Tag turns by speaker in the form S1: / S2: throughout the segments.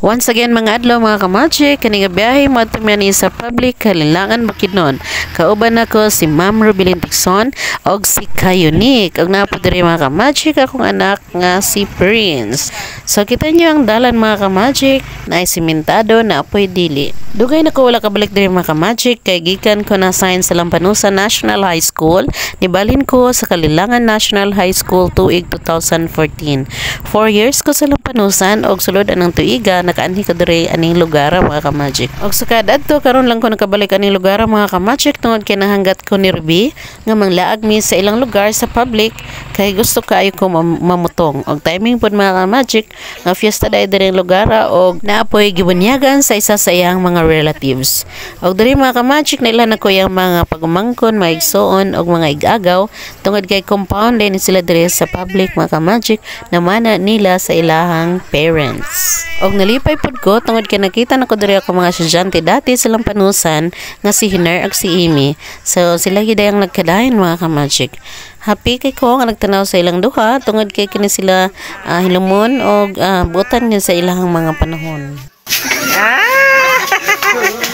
S1: Once again, mga adlaw, mga kamagic, kani nga biyahe moadto mi ani sa public Kalilangan, Bukidnon. Kauban nako si Ma'am Rubilin Dixon og si Kayunik. Og naa po diri, mga kamagic, akong anak nga si Prince. So kita niyo ang dalan, mga kamagic, na simentado na apoy dili. Dugay na ko wala kabalik diri, mga kamagic, kay gikan ko na sign sa Lampanusan National High School, nibalhin ko sa Kalilangan National High School tuig 2014. 4 years ko sa Lampanusan og sulod anang tuiga nakaanhi ko diri aning lugar, mga kamagic. Og sa kadadto karon lang ko nakabalik aning lugar, mga kamagic, tungod kay nahanggat ko ni Ruby nga manglaag mi sa ilang lugar sa public kay gusto kaayo ko mamutong. Og timing pod, mga kamagic, nga fiesta dai diri ang lugar og naapoy gibunyagan sa isa sa iyang mga relatives. Og diri, mga kamagic, nailhan ko iyang mga pagumangkon, mga igsuon og mga igagaw tungod kay compound din sila diri sa public, mga kamagic, namana nila sa ilahang parents. Og nalipay pud ko tungod kay nakita nako diri ako mga estudyante dati sa Lampanusan nga si Hiner ug si Amy. So sila gid ang nagkadayon, mga kamagic. Happy kay ko nga nagtanaw sa ilang duha tungod kay kini sila hilumon og buotan niya sa ilahang mga panahon.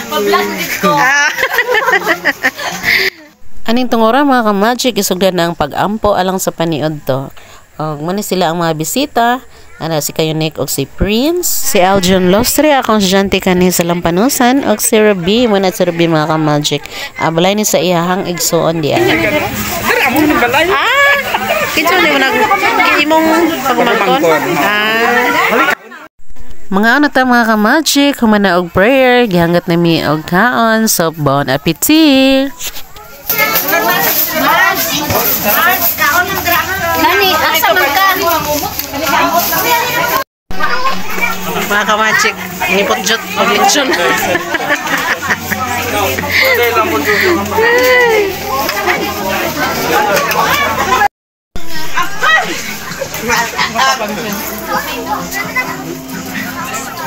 S2: Pa-vlog ko.
S1: Aning tungora, mga kamagic, isugdan na ang pag-ampo alang sa paniud to. Og mao ni sila ang mga bisita, ana si Kayunik og si Prince, si Aljon Lostre, akong estudyante kani sa Lampanusan, og si Ruby, mo na si Ruby, mga kamagic. Balay ni sa iyahang igsuon diya. Ah! Kinsa ni mo nag imong pagumangkon? Ah. Mga ano ta, mga kamagic, humana og prayer, gihanggat nami og kaon, so bon appetit!
S2: Nani, asa man ka?
S1: Mga kamagic, nipot jud og lechon.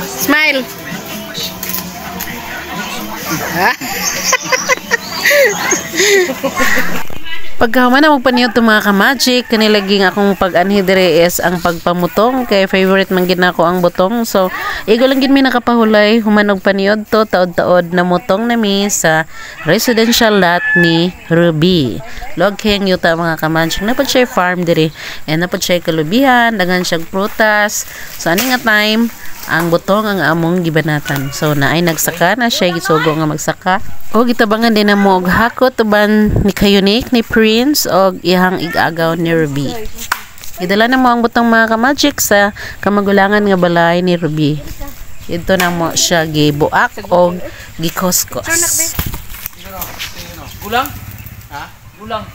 S1: Smile. Pagkahuman na magpaniud to, mga kamagic, kanilaging akong pag-anhi dire is ang pagpamutong kay favorite man gid nako ang butong. So, igo lang gid mi nakapahulay human og paniud to, taod-taod na mutong nami sa residential lot ni Ruby. Log kay ang yuta, mga kamagic. Napod siya farm dire and napod siya kalubihan, daghan siyang prutas. So ani nga time ang butong ang among gibanatan. So naay nagsaka na siya gisugo nga magsaka. O gitabangan din na mo og hakot uban ni Kayunik, ni Prince og iyang igagaw ni Ruby. Gidala na mo ang butong, mga kamagic, sa kamagulangan nga balay ni Ruby. Ito na mo siya gibuak og gikoskos.
S3: Gulang? Ha? Gulang.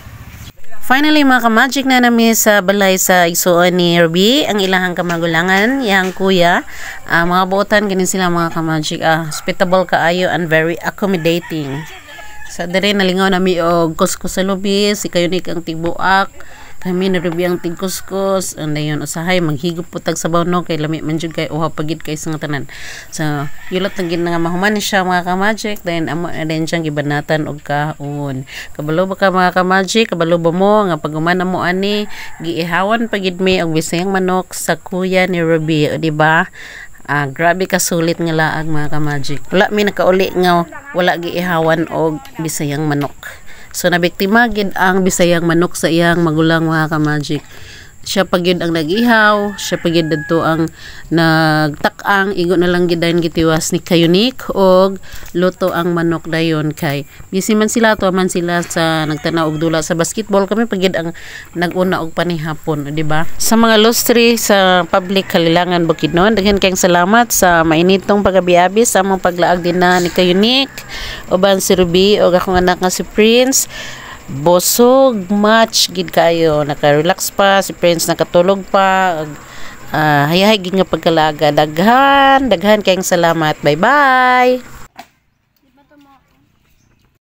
S1: Finally, mga kamagic, na nami sa balay sa igsuon ni Ruby, ang ilahang kamagulangan, iyang kuya. Mga buotan ganin sila, mga kamagic. Hospitable kaayo and very accommodating. Sa diri nalingaw nami og kuskus sa lubi, si Kayunik ang tigbuak, kami ni Ruby ang tigkuskus, and dayon usahay maghigop po tag sabaw, no, kay lami man jud kay uhaw pagid kay sa nga tanan. So yulot lang gid nga mahuman ni siya, mga kamagic, then amo na din siyang gibanatan og kaon. Kabalo ba ka, mga kamagic, kabalo ba mo nga pag human mo ani giihawan pagid mi og bisayang manok sa kuya ni Ruby, o di ba? Grabe ka sulit nga laag, mga kamagic. Wala mi nakauli nga wala giihawan og bisayang manok. So nabiktima gid ang bisayang manok sa iyang magulang, mga kamagic. Siya pa gyud ang nag-ihaw, siya pa gyud dadto ang nagtak-ang, igo na lang gid dayon gitiwas ni Kayunik og luto ang manok dayon kay busy man sila, tuwa man sila sa nagtanaw og dula sa basketball, kami pa gyud ang nag-una og panihapon, di ba? Sa mga Lustre sa public Kalilangan, Bukidnon, daghan kayong salamat sa mainitong pagabi-abi sa among paglaag din na ni Kayunik uban si Ruby og akong anak nga si Prince. Busog much gid kayo, naka-relax pa si Prince, nakatulog pa, hayahay gid nga pagkalaga. Daghan daghan kayong salamat. Bye bye.